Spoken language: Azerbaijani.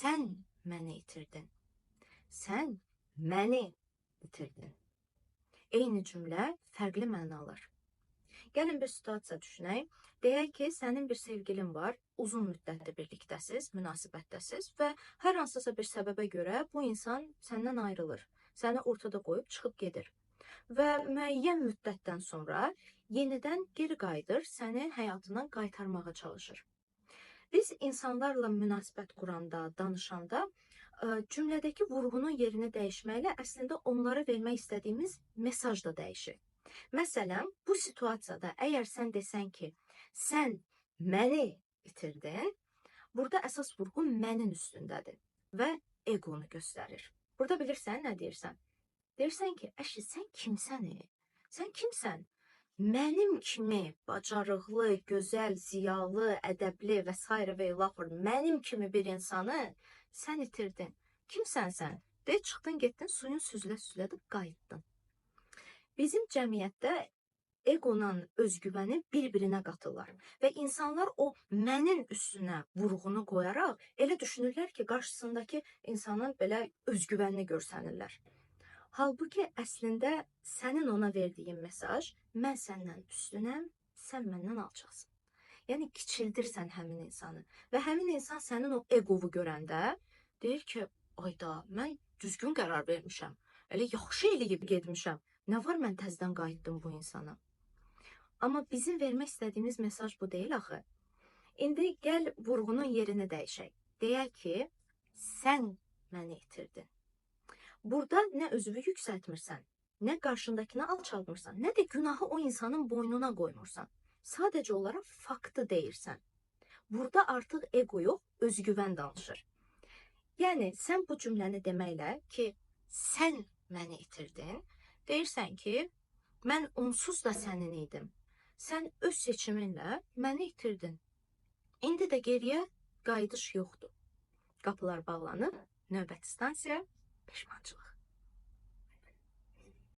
Sən məni itirdin. Sən məni itirdin. Eyni cümlə, fərqli mənalar. Gəlin bir situasiya düşünək. Deyək ki, sənin bir sevgilin var, uzun müddətdir birlikdəsiz, münasibətdəsiz və hər hansısa bir səbəbə görə bu insan səndən ayrılır. Səni ortada qoyub çıxıb gedir. Və müəyyən müddətdən sonra yenidən geri qayıdır, səni həyatına qaytarmağa çalışır. Biz insanlarla münasibət quranda, danışanda cümlədəki vurğunun yerini dəyişməklə əslində onlara vermək istədiyimiz mesaj da dəyişir. Məsələn, bu situasiyada əgər sən desən ki, sən məni itirdin, burada əsas vurğu mənin üstündədir və eqonu göstərir. Burada bilirsən nə deyirsən? Deyirsən ki, əşi, sən kimsən? Sən kimsən? Mənim kimi bacarıqlı, gözəl, ziyalı, ədəbli və sairə və ilaxır mənim kimi bir insanı sən itirdin. Kimsən sən? De, çıxdın, getdin, suyun süzülə-süzülə də qayıtdın. Bizim cəmiyyətdə eqonla özgüvəni bir-birinə qatırlar və insanlar o mənin üstünə vurğunu qoyaraq elə düşünürlər ki, qarşısındakı insanın belə özgüvənini görsənirlər. Halbuki əslində sənin ona verdiyin mesaj mən səndən üstünəm, sən məndən alçaqsan. Yəni kiçildirsən həmin insanı və həmin insan sənin o eqovu görəndə deyir ki, ayda mən düzgün qərar vermişəm. Elə yaxşı eləyib getmişəm. Nə var mən təzədən qayıtdım bu insana. Amma bizim vermək istədiyimiz mesaj bu deyil axı. İndi gəl vurğunun yerini dəyişək. Deyək ki, sən məni itirdin. Burada nə özünü yüksəltmirsən, nə qarşındakını alçaltmırsan, nə də günahı o insanın boynuna qoymursan. Sadəcə olaraq faktı deyirsən. Burada artıq ego yox, özgüvən danışır. Yəni sən bu cümləni deməklə ki, sən məni itirdin, deyirsən ki, mən onsuz da sənin idim. Sən öz seçiminlə məni itirdin. İndi də geriyə qayıdış yoxdur. Qapılar bağlanıb, növbəti stansiya peşmançılıq.